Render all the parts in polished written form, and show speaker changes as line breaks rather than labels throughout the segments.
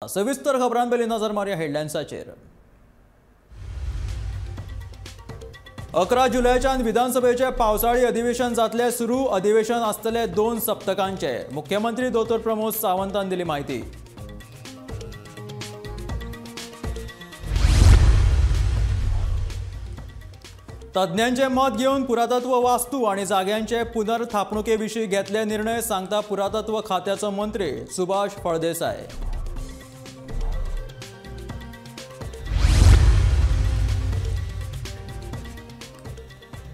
सविस्तर खबरां पयलीं नजर मारया हेडलायन्साचेर। 11 जुलयच्यान विधानसभेचे पावसाळी अधिवेशन जातले सुरू। अधिवेशन आसतले 2 सप्तकांचे। मुख्यमंत्री दोतोर प्रमोद सावंतान दिली म्हायती। तज्ञांचे मत घेवन पुरातत्व वास्तू आनी जाग्यांचे पुनर्थापणुके विशीं घेतले निर्णय, सांगता पुरातत्व खात्याचो मंत्री सुभाष फळदेसाय।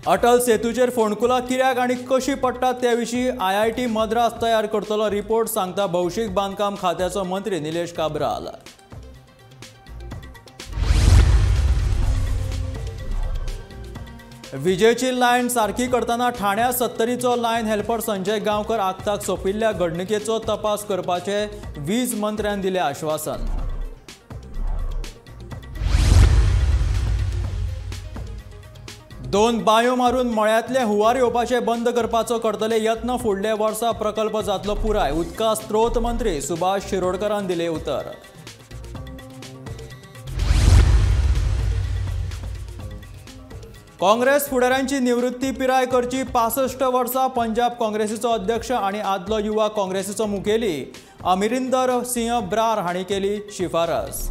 अटल सेतूचेर फोंडकुलां कित्याक आनी कशी पडटात ते विशीं IIT Madras तयार करतलो रिपोर्ट, सांगता भौशीक बांदकाम खात्याचो मंत्री निलेश काब्राल। विजेची लायन सारकी करतना ठाण्या 70चो लायन हेल्पर संजय गांवकर आगताक सोंपिल्ल्या घडणुकेचो तपास करपाचे वीज मंत्र्यान दिलें आश्वासन। दोन बांयो मारून मळ्यांतले हुंवार येवपाचे बंद करपाचो करतले यत्न। फुडल्या वर्सा प्रकल्प जातलो पुराय, उदका स्त्रोत मंत्री सुभाष शिरोडकरान दिले उतर। काँग्रेस फुडाऱ्यांची निवृत्ती पिराय करची 65 वर्सां। पंजाब काँग्रेसीचो अध्यक्ष आनी आदलो युवा काँग्रेसीचो मुखेली अमरिंदर सिंह ब्रार हांणी केली शिफारस।